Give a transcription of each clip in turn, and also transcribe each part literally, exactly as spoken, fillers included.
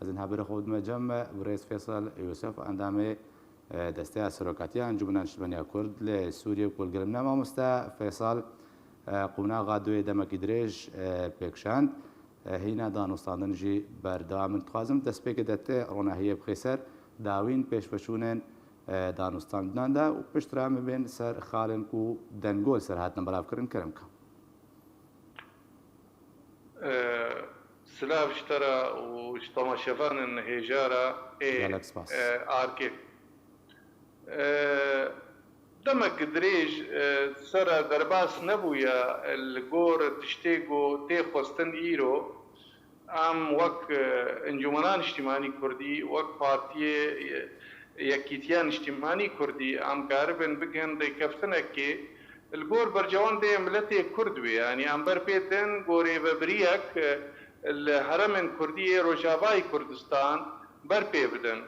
Ez niha berê xwe dime cem me, birêz Feysal Yûsif, endamê, e, Desteya Serokatiya Encûmena Niştimaniya Kurd li Sûriyê ku li gel me. Mamoste Feysal, e, qonaxa duyê demekî dirêj, e, pêkşand, e, hîna danûstandin jî berdewam in. Dixwazim destpêkê de te ronahiyê bixê ser dawîn pêşveçûnên, e, danûstandinan de û piştre em bibên ser xalên ku dengol ser hatine belavkirin. Kerem ke. E, silav ji te re û ji temaşevanên hêja re ê, Gelek spas. E, Arkê. E, demek dirêj, e, sere derbas nebûye li gor tiştê ku tê xwestin îro. Em wek, e, Encûmena Niştîmanî Kurdî, wek Partiyê, e, Yekîtiya Niştîmanî Kurdî, em karibin bigihin rêkeftinekê li gor berjewendê miletê Kurd bê. Yanî em ber pê din ku rêvebiriyek, e, li heremên Kurdî yê Rojavayê Kurdistan ber pê bidin.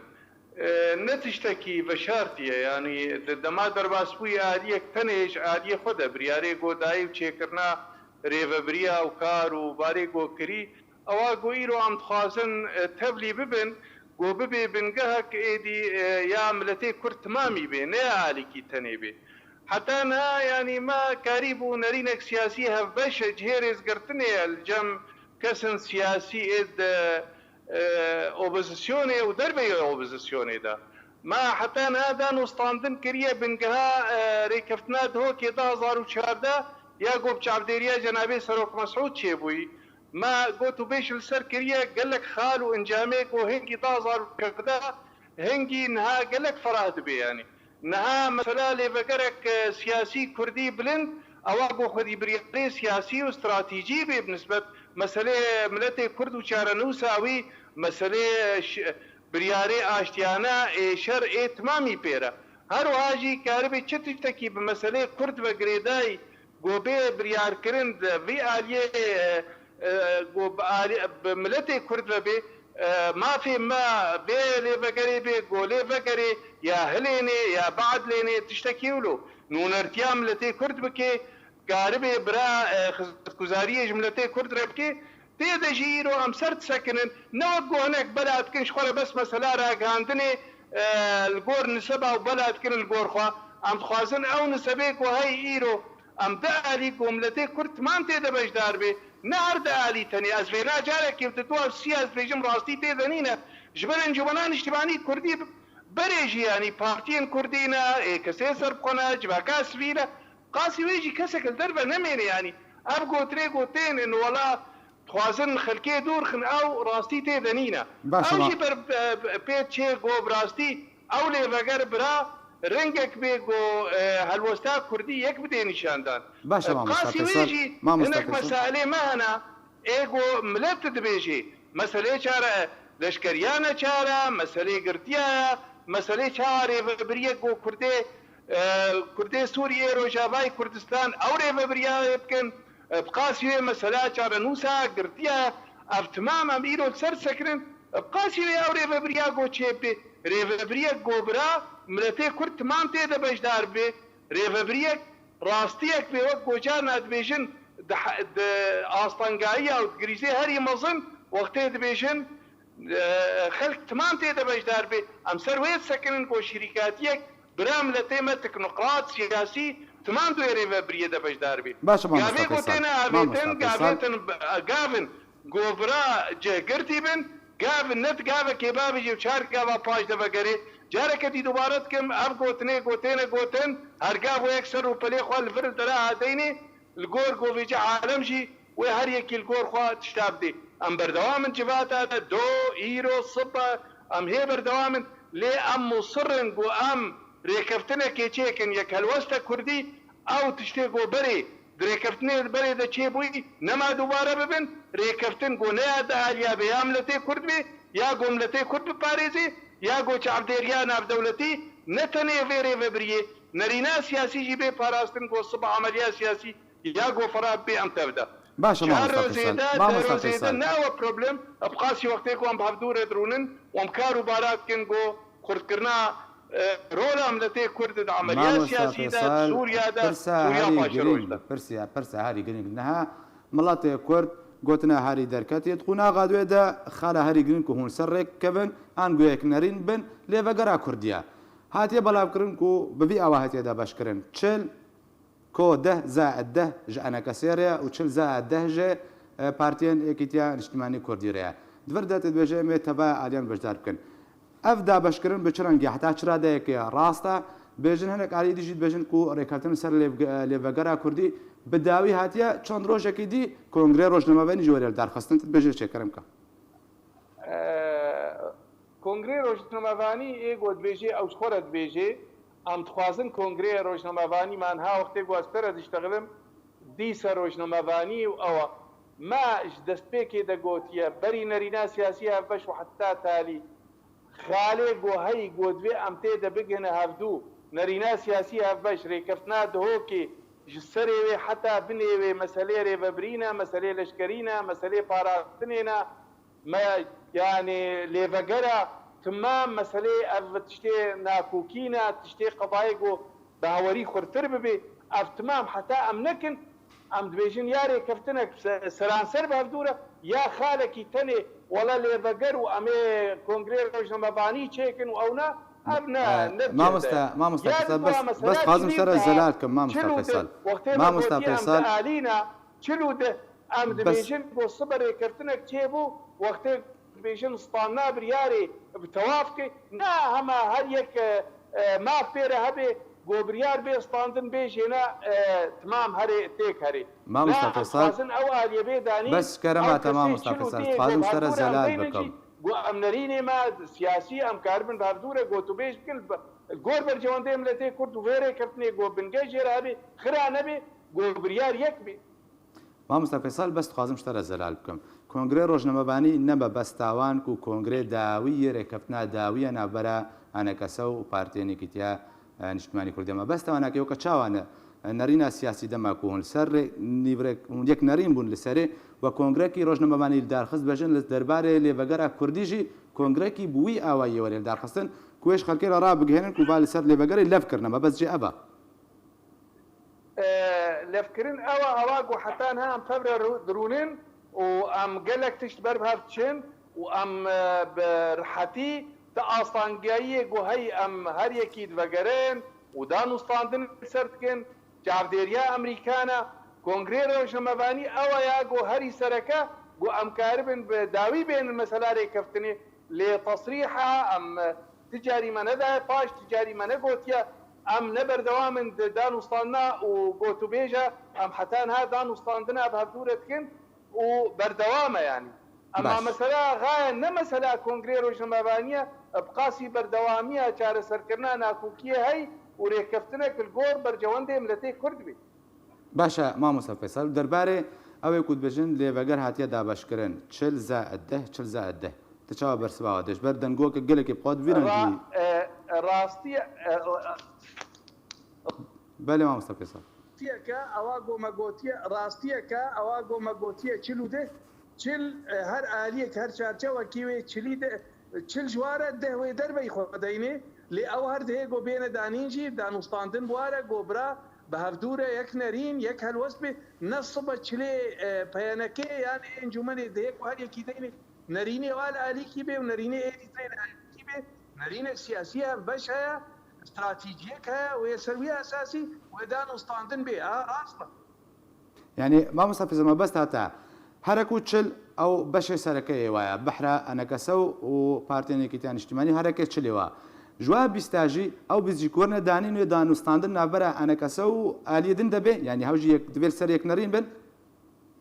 E, ne tiştekî veşartî ye, yanî di dema derbasbûyî aliyek tenê ji aliyê xwe de biryarê ku dayî û çêkirina rêvebiriya û kar û barê ku kirî, ewa ku îro em dixwazin, e, tevlî bibin, ku bibê bingehek êdî, e, ya miletê Kurd timamî bê, ne ya alîkî tenê bê. Heta niha, yanî me karîbû nerînek siyasî hevbeş ji hê rêzgirtinê ye li cem kesên siyasî ê di, e, opozisyonê û derveyî opozisyonê de. Me heta niha danûstandin kiriye bingeha, e, rêkeftina Dihokê du hazar û çardeh ya ku bi çavdêriya cenabê Serok Mesûd çêbûyî. Me got û bêj li ser kiriye gelek xal û encamê ku hingî du hazar û çardeh hingî niha gelek ferah dibe, yanî. Niha mesela lêvegerek, e, siyasî kurdî bilind, ewa ku xwedî biryarê siyasî û stratejî bê bi nisbet meselê miletê Kurd û çarenûsa wî, meselê, e, ş-, biryarê aştiyane ê şer ê timamî pê re. Her wiha jî karibê çi tiştekî bi meselê Kurd ve girêdayî ku bê biryarkirin di vî aliyê, e, e, ku bi alî-, bi miletê Kurd ve bê, e, mafê me bê lêvegerê bê, ku lêvegerê ya hilênê, ya biedlênê, tiştekî wilo. Nûnertiya miletê Kurd bike, karibê bira, e, xizmetguzariyê ji miletê Kurd re bike, tê de jî îro em ser disekinin, ne wek ku hinek bela dikin ji xwe re bes mesela ragihandinê, e, li gor niseba û bela dikin li gor xwe. Em dixwazin ew nisebê ku hey îro, em du alî ku miletê Kurd timan tê de beşdar bê, ne her du alî tenê. Ez vêna carekê di dua sî ez dibêjim rastî tê de nîne. Ji ber Encûmena Niştimanî Kurdî berê jî, yanî partiyên Kurdî ne, ê kesê serbixwe ne, civaka sivîl e. Qasî wê jî kesek li derve nemêne, yanî ev gotinê ku tên in wela dixwazin xelkê dûr xin, ew rastî tê de nîne. Baş e, Ew ma- jî ber, e, pê çê ku bi rastî ew lêveger bira rengek bê ku, e, helwesta kurdî yek bidê nîşandan. Baş e, E, mamosta Qasî wê Feysal, jî mamosta hinek Feysal. Mesailê me hene, ê ku milet dibêjê, meselê çare leşkeriya neçare, meselê girtiya ye, meselê çawa rêvebiriyek ku Kurdê, e, Kurdê Sûriyê Rojavayê Kurdistan ew rêvebiriya wê bikin, e, bi qasî wê mesela çarenûsa girtiya ye. Ev timam em îro li ser disekinin, e, bi qasî wê ew rêvebiriya ku çêbê, rêvebiriyek ku bira miletê Kurd timam tê de beşdar bê, rêvebiriyek rastiyek bê, wek ku carna dibêjin, di he-, di astangayiya û di grîzê herî mezin wextê dibêjin, e, xelk timan tê de beşdar bê. Em ser wê disekinin ku şirîkatiyek bira miletê me teknokrat, siyasî, timan di wê rêvebiriyê de beşdar bê. Baş e, mamosta Gavê ku Feysal. Têne avêtin, Mamosta Feysal. Gavêtin, gavin ku bira cihgirtî bin, gavin ne di gavekê bavêjê û çar gava paş de vegerê. Careke dî dubare dikim, ev gotinê ku têne gotin, her gav wê yek ser rûpelê xwe li vir li dera hadeynê, li gor govêce alem jî wê her yekî li gor xwe tişta bidê. Em berdewam in civata de, do, îro, sibe, em hê berdewam in, lê em musir in ku em rêkeftinekê çêkin, yek helweste kurdî, ew tiştê ku berê di rêkeftinê berê de çêbûyî, nema dubare bibin, rêkeftin ku ne ya di aliya bê ya miletê kurd bê, ya ku miletê kurd biparêzê, ya ku çavdêriya navdewletî ne tenê vê rêvebiriyê, nerîna siyasî jî bê parastin ku sibe emeliya siyasî ya ku ferah bê em tev de. Baş e, Çar mamosta rojê Feysal. De, deh Mamosta rojê de Feysal. Ne ew e problem, bi qasî wextê ku em bi hevdû re dirûnin û em kar û bara dikin ku xurtkirina, e, rola miletê Kurd di emeliya Mamosta siyasî de, Feysal, Sûriya de, pirsa Sûriya herî paşeroş girîng, de. Pirsa, pirsa herî girîng niha miletê Kurd Gotina herî derketî di qonaxa wê de xala herî giring ku hûn ser rêk kevin an guhek nerîn bin lê vegera Kurdiya. Hatiye belavkirin ku bi vî awa hatiye dabeşkirin. Çil ko deh zaid deh ji enekesê re ye û çil zaid deh ji, e, partiyên Yekîtiya Niştimanî Kurdî re ye. Di vir de dibêje em ê tevaya aliyan beşdar bikin. Ev dabeşkirin bi çi rengî heta çi radeyekê rast e? Bêjin hinek alî dî jî dibêjin ku rêkeftin ser lêvge-, lêvegera Kurdî bi dawî hatiye, çend rojekî dî Kongrê Rojnamevanî jî were li dar xistin. Tu dibêjê çêkirin bike. Eee, Kongrê Rojnamevanî ê ku dibêjê, ew ji xwe re dibêjê, em dixwazin Kongrê Rojnamevanî, me niha wextê ku ez pê re diştexilim, dîsa rojnamevanî û ew e. Me ji destpêkê de gotiye, berî nerîna siyasî hevbeş û heta talî, xalê ku heyî ku divê em tê de bigihine hevdû, nerîna siyasî hevbeş, rêkeftina Dihokê, ji serê wê heta binê wê meselê rêvebirî ne, meselê leşkerî ne, meselê parastinê ne, me, yanî lêvegera, timam meselê ev tiştê nakokî ne, tiştê qedayê ku bi hewerî xurtir bibe, ev timam heta em nekin, em dibêjin ya rêkeftinek se-, seranser bi hevdû re, ya xalekî tenê wela lêveger û em ê Kongrê Rojnamevanî çêkin û ew ne, ev ne, e, ne mamoste, mamoste Feysal, bes, bes dixwazim sere zelal kim, mamoste Feysal. Wextê me gotiye em dialîne, çil û deh, em dibêjin ku sibe rêkeftinek çêbû, wextê dibêjin standina biryarê bi tewaf ke, ne hema her yek, e, e, maf pê re hebe, ku biryar bê standin bê jêne, e, timam herê têk herê. Mamosta Feysal, dixwazin ew aliyê bê danîn, bes kerema te mamosta Feysal, dixwazim ji te re zelal bikim. Ku em nerînê me siyasî em karibin bi hevdû re gotûbêj bikin, li gor berjewendê miletê Kurd û vê rêkeftinê ku bingeh jê re hebe, xira nebe, ku biryar yek bê. Mamosta Feysal, bes dixwazim ji te re zelal bikim. Kongrê Rojnamevanî ne mebesta wan ku kongrê dawî yê rêkeftina dawî ye navbera A N K S û Partiyên Yekîtiya, e, Niştimanî Kurdî. Mebesta wan e ke weke çawa ne, e, nerîna siyasî dema ku hûn li ser rê, nîvrek, hûn yek nerîn bûn li serê, we kongrekî rojnamevanî li dar xist bêjin li derbarê lêvegera Kurdî jî kongrekî bi wî awayî were li dar xistin ku êş xelkê re rabigihênin ku va li ser lêvegerê lev kirine. Mebest jê ev e. E, levkirin ew e, ewa ku heta niha em tev re rû-, dirûnin û em gelek tişt ber bi hev diçin û em, e, bi rihetî di astengehiyê ku hey em her yekî divegerin û danûstandin li ser dikin, çavdêriya Amerîkan e. Kongrê Rojnamevanî ew e ya ku herî sereke ku em karibin bi dawî bênin mesela rêkeftinê. Lê tesrîha em ti carî me nedaye paş, ti carî me negotiye, em ne berdewam in di danûstandina û gotûbêja, em heta niha danûstandina bi hevdû re dikin û berdewam e yanî. Ema mesela xaye ne mesela Kongrê Rojnamevanî ye, bi qasî berdewamiya çareserkirina nakokiyê hey û rêkeftinek li gor berjewendê miletê Kurd bê. Baş e, mamosta Feysal, derbarê ew ê ku dibêjin lêveger hatiye dabeşkirin, çil zaid deh, çil zaid deh. Tu çawa bersiva we dê? Ji ber dengokek gelekî bi xwe di vî rengî. Ra-, e, e, rastiye, e, e, Belê, mamosta Feysal. Rastiyeke, ewa ku me gotiye, rastiyeke, ewa ku me gotiye çil û deh. Çil, e, her aliyek, her çarçewekî wê çilî de, çil ji wa re deh wê derveyî xwe deynê. Lê ew her dihê ku bêne danîn jî, danûstandin bi wa re ku bira bi hevdû re yek nerîn, yek helwest bê. Ne sibe çilê, e, P Y N K yan ê encûmenê dihê ku her yekî deynê nerînê wa li alîkî bê û nerînê êdî dê li alîkî bê. Nerînek siyasî hevbeş heye, stratejiyek heye, wê ser wî esasî wê danûstandin bê. A, rast be. Yanî, mamosta Feyzal, mebesta te, here ku çil ew beşê sereke yê wa ye, behra A N K S û Partiyên Yekîtiya Niştimanî hereke çilê wa. Ji wa bîsta jî, ew bîst jî ku werine danîn wê danûstandin navbera A N K S û aliyê din de bê, yanî hew jî yek, divê li ser yek nerîn bin?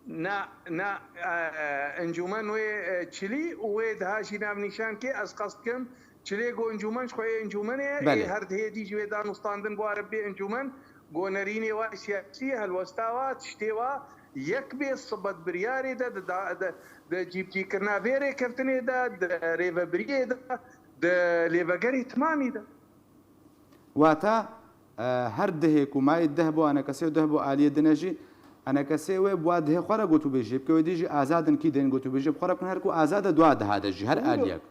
Na, na, e, encûmen wê, e, çilî û wê diha jî navnîşan kê, ez qest dikim, çilê ku encûmen ji xwe yê encûmenê ye, ê her dihê dî ji wê danûstandin bi wa re bê encûmen, ku nerînê wa siyasî, helwesta wa, tiştê wa yek bê, sibet biryarê de, di da-, di, di cîbicîkirina vê rêkeftinê de, di rêvebiriyê de, di lêvegerê timamî de. Wata, e, her dihê ku mayê deh bo A N K S û deh bo aliyê din e jî, A N K S wê bi wa dihê xwe re gotûbêjiyê bike, wê dî jî azad in kî tên gotûbêjiyê bi xwe re bikin, her ku azad e di wa diha de jî, her aliyek.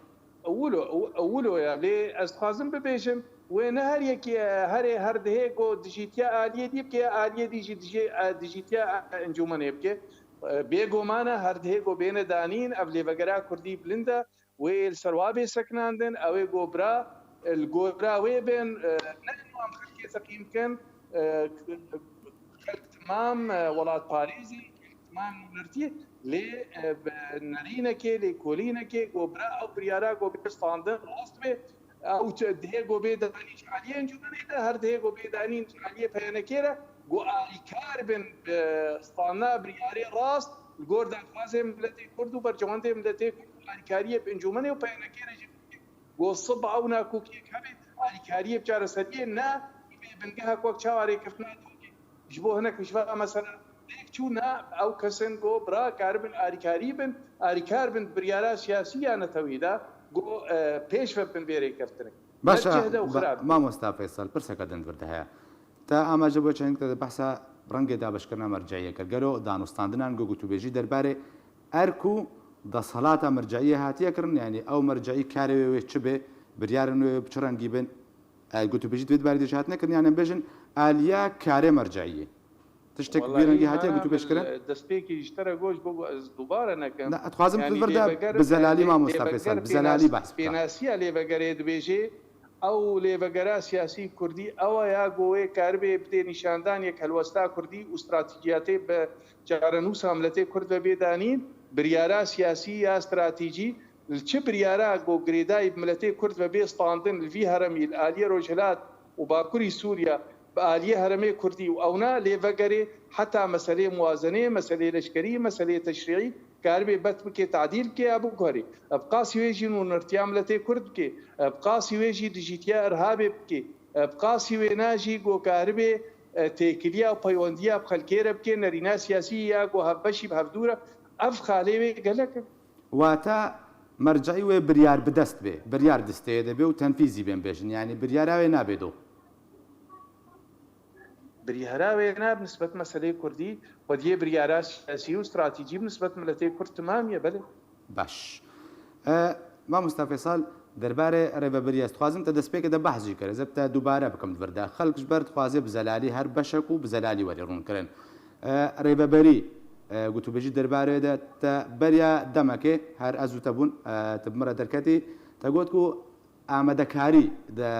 Wilo, wilo ya, lê ez dixwazim bibêjim, wê ne her yekî, e, herê her dihê ku dijîtiya aliyê dî bike, aliyê dî jî dijî-, e, dijîtiya, e, encûmenê bike. Bêguman e, her dihê ku bêne danîn, ev lêvegera kurdî bilind e, wê li ser wa bê sekinandin, ew ê ku bira, li gora wê bên, ne ên wan xelkê teqîm kin, xelk timam welatparêzî, xelk timam nûnertî, lê bi nerînekê, lêkolînekê ku bira ew biryara ku bê standin rast bê, ew dihê ku bê danîn ji aliyê encûmenê re, her dihê ku bê danîn ji aliyê P Y N K'ê re, ku alîkar bin bi standina biryarê rast li gor daxwazê miletê Kurd û berjewendê miletê Kurd û alîkariyê bi encûmenê û P Y N K'ê re jî bike. Ku siba ew nakokiyek hebe, alîkariyê bi çareseriyê ne bê bingeha ku wek çawa rêkeftina dihokê ji bo hinek ji va mesela pêk çû, ne ew kes in ku bira karibin alîkarî bin, alîkar bin di biryara siyasî ya netewî de ku, e, pêş ve bin vê rêkeftinê. Baş e, cihde û xirab. Mamosta Feysel, pirseke din vir de heye. Te amaje bo çend te behsa rengê dabeşkirina merceiyê kir. Gelo danûstandinan ku gotûbêjî derbarê erk û desthilata merceiyê hatiye kirin, yanî ew merceî karê wê wê çi be, biryarên wê wê bi çi rengî bin, e, gotûbêjî di vê dibarê de jî hatine kirin, yanî em bêjin aliya karê merceiyê. Tiştek bi vî rengî hatiye gotûbêj kirin? Destpêkî ji te re got, ji bo ez dubare nekim. Na, dixwazim tu vir de bi zelalî, mamosta Feysel, bi zelalî behs bike. Pênasiya lêvegerê dibêjê, ew lêvegera siyasî kurdî ew e ya ku wê karibê bidê nîşandan yek helwesta kurdî û stratejiyatê bi çarenûsa miletê kurd ve bê danîn, biryara siyasî ya stratejî, li çi biryara ku girêdayî bi miletê kurd ve bê standin li vî heremî, li aliyê Rojhilat û Bakurî Sûriya, bi aliyê heremê kurdî û ewna lê vegerê heta meselê muwazenê, meselê leşkerî, meselê teşrîî karibê bet bike, tadîl bike ya biguherê. Bi qasî wê jî nûnertiya miletê kurd bike, bi qasî wê jî dijîtiya irhabê bike, bi qasî wê na jî ku karibê, e, têkiliya û peywendiya bi xelkê re bike, nerîna siyasî ya ku hevbeşî bi hevdû re, ev xalê wê gelek in. Wata merceî wê biryar bi dest bê, biryar distê de bê û tenfîzî bên bêjin. Yanî biryara wê nabê do. Biryara wê ne bi nisbet meseleyê kurdî, xwediyê biryara siyasî û stratejî bi nisbet miletê kurd timam ye, belê. Baş. E, mamosta Feysal, derbarê rêvebiriyê ez dixwazim te destpêkê de behs jî kir. Ez ê bi te dubare bikim di vir de. Xelk ji ber dixwaze bi zelalî her beşek û bi zelalî werî rûnkirin. E, rêveberî, e, gotûbêjî derbarê de te beriya demekê, her ez û te bûn, e, tu bi min re derketî, te got ku amadekarî, de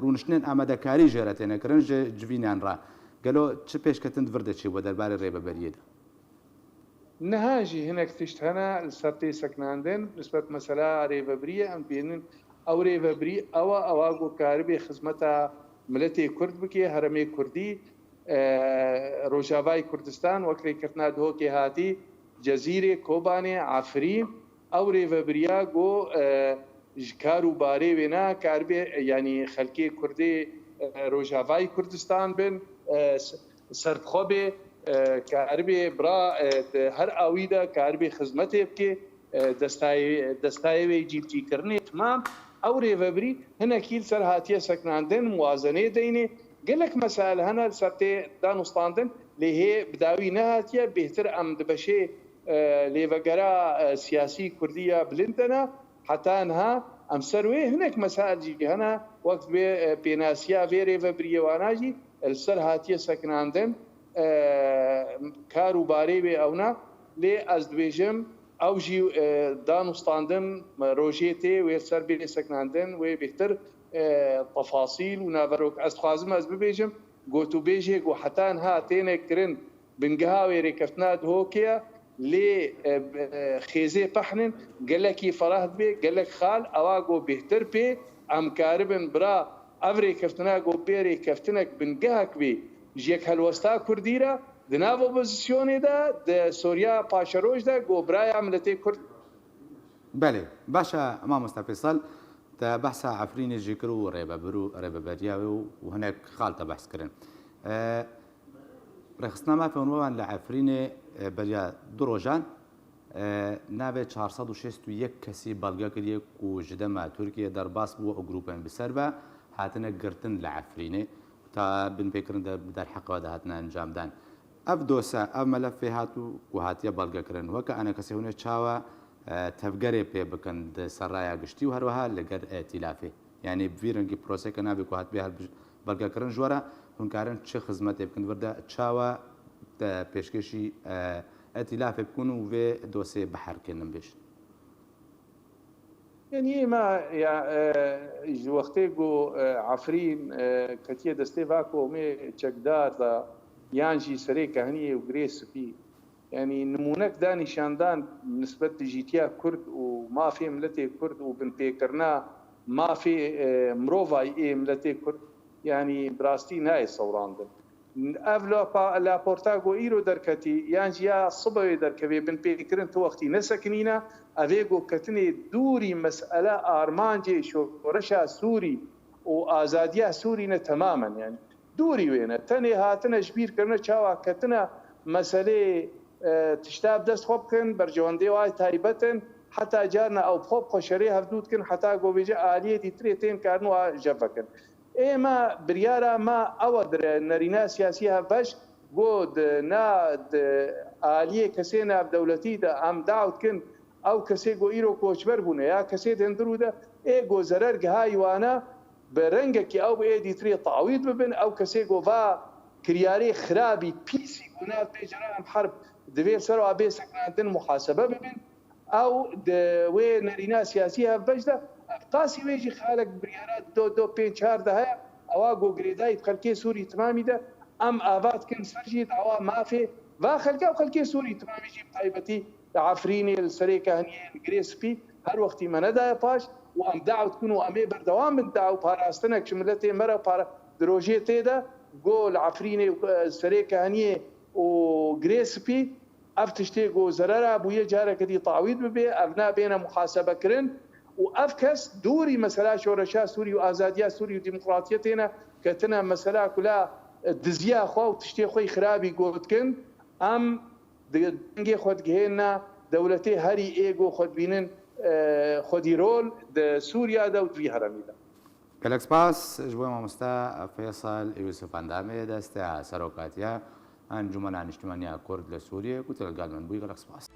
rûniştinên amadekarî jê re têne kirin ji civînan re. Gelo çi pêşketin di vir de çêbû derbarê rêveberiyê de? Niha jî hinek tişt hene li ser tê sekinandin, nisbet mesela rêvebiriyê em dibînin ew rêvebirî ew e, ew e ku karibê xizmeta miletê kurd bike, heremê kurdî, e, Rojavayê Kurdistan wek rêkeftina Duhokê hatî, Cezîrê, Kobanê, Efrîn, ew rêvebiriya ku, e, ji kar û barê wê ne karibe, yanî xelkê Kurdê, e, Rojavayê Kurdistan bin, e, s-, serbixwe bê, e, karibe bira, e, di her awî de karibe xizmetê bike, e, destayê, destayê wê cîbicîkirinê timam. Ew rêvebirî hinekî li ser hatiye sekinandin, muwazenê deynê. Gelek mesail hene li ser tê danûstandin, lê hê bi dawî nehatiye, bêhtir em di beşê, e, lêvegera, e, siyasî kurdî ya bilind de ne. Heta niha em ser wê hinek mesail jî hene, wek vê, e, pênasiya vê rêvebiriyê wana jî, e, li ser hatiye sekinandin, e, kar û barê wê ew ne. Lê ez dibêjim, ew jî, e, danûstandin, e, rojê tê wê li ser bê sekinandin, wê bêhtir, e, tefasîl û naverok. Ez dixwazim ez bibêjim, gotûbêjê ku heta niha têne kirin, bingeha wê rêkeftina Duhokê ye, lê, e, e, xêzê pehnin gelekî fereh dibe, gelek xal ewa ku bêhtir pê em karibin bira ev rêkeftina ku bê rêkeftinek bingehek bê ji yek helwesta kurdî re di nav opozisyonê de, di Soriya paşeroj de ku biraya miletê kurd. Belê, baş e, mamosta Feysal, te behsa Efrînê jî kir û rêvebir û rêveberiya wê û, û hinek xal te behs kirin. E, Rêxistina Mafê Hunwaran li Efrînê, e, beriya du rojan, e, navê çar sed û şêst û yek kesî belge kiriye ku ji dema Tirkiye derbas bû û grûpên bi ser ve hatine girtin li Efrînê. Ta binpêkirin de bi derheqê de hatine encamdan. Ev dosye, ev melefê hat û ku hatiye belgekirin, weke enekesê hûn ê çawa, e, tevgerê pê bikin di serraya giştî û her wiha li gel îtîlafê? Yanî bi vî rengî proseke navê ku hatibe her bi-, belgekirin ji we re hûn karin çi xizmetê bikin vir de çawa te pêşkêşî, e, Etîlafê bikin û vê dosyê biherkinin bêjin. Yanî êma ya e, ji wextê ku e, Efrîn e, ketiye destê va komê çekdar de yan jî serê kehniyê û girê spî, yanî nimûnek da nîşandan nisbet dijîtiya Kurd û mafê miletê Kurd û binpêkirina mafê e, mirovayî ê miletê Kurd, yanî bi rastî nayê sewrandin. Ev lapa- laporta ku îro derketî yan jî ya sibe wê derkevê binpêkirin tu wextî nesekinîne, ev ê ku ketinê dûrî mesele armancê şoreşa Sûrî û azadiya Sûrî ne temamen, yanî dûrî wê ne. Tenê hatine ji bîr kirine çawa ketine meselê e, tişta bi dest xwe bikin, berjewendê wayê taybet in, heta carna ew bi xwe bi xwe şerê hevdû dikin, heta ku bêje aliyê dîtirê tên karin wa jev vekin. Ê me biryara me ew e dire nerîna siyasî hevbeş, go di na di aliyê kesê navdewletî de em daw dikin, ew kesê go îro koçber bûne ya kesê di hundirû de ê go zerer gihayî wane, bi rengekî ew bi êdî tirê tawît bibin, ew kesê go va kiryarê xirabî, pîsî ku nav pê cera em herb divê ser wa bê sekinandin muhasebe bibin. Ew di wê nerîna siyasî hevbeş de, ev qasî wê jî xalek biryara do do pênc çar de heye, ewa ku girêdayî bi xelkê Sûrî timamî de, em ava dikin ser jî dawa mafê va xelke û xelkê Sûrî timamî jî bi taybetî li Efrînê, li Serê Kehniyê, li Girê Spî her wextî me nedaye paş û em daw dikin û em ê berdewam bin daw parastinek ji miletê me re para di rojê tê de go li Efrînê û Serê Kehniyê û Girê Spî Ev tiştê ku zerera bûye careke dî tawîd bibe, ev nabêne muhasebekirin û ev kes dûrî mesela şoreşa Sûrî û azadiya Sûrî û demokratiyetê ne, ketine mesela kula diziya xwe û tiştê xwe yî xirabî gotkin, em di dengê xwe digihêne dewletê herî ê ku xwe dibînin, e, xwedî rol di Sûriya de û di vî heremî de. Gelek spas ji bo mamoste Feysel Yusuf Endamê destê serokatiya Encûmena Niştimaniya Kurd li Sûriyê ku tu li gel min bûyî. Gelek spas.